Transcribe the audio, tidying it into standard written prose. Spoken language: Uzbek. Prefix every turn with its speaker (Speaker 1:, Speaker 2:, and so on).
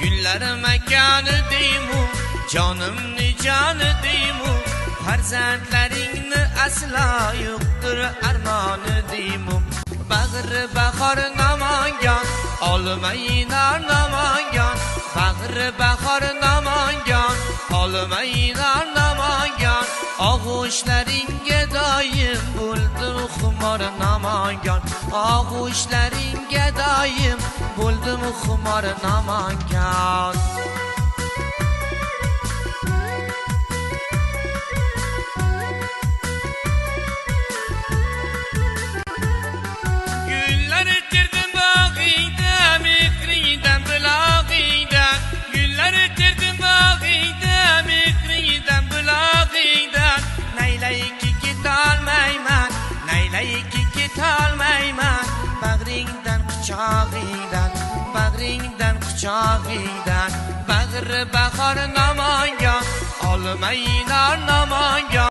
Speaker 1: Gullar makoni deymu, jonimni joni deymu. Farzandlaringni aslo yo'qdir armoni deymu. Bag'ri bahor Namangan, olmaylar Namangan. Bag'ri bahor Namangan, olmaylar Namangan. Og'ushlaringga doim bo'ldim xumor Namangan. Og'ushlaringga doim bo'ldim xumor Namangan. Gullar terdim bog'ingda, mehringdan bulog'ingda. Gullar terdim bog'ingda, mehringdan bulog'ingda. Naylayki ketolmayman, naylayki ketolmayman. Bag'ringdan quchog'ingdan, bag'ringdan quchog'ingdan. Bag'ri bahor Namangan, olmaylar Namangan.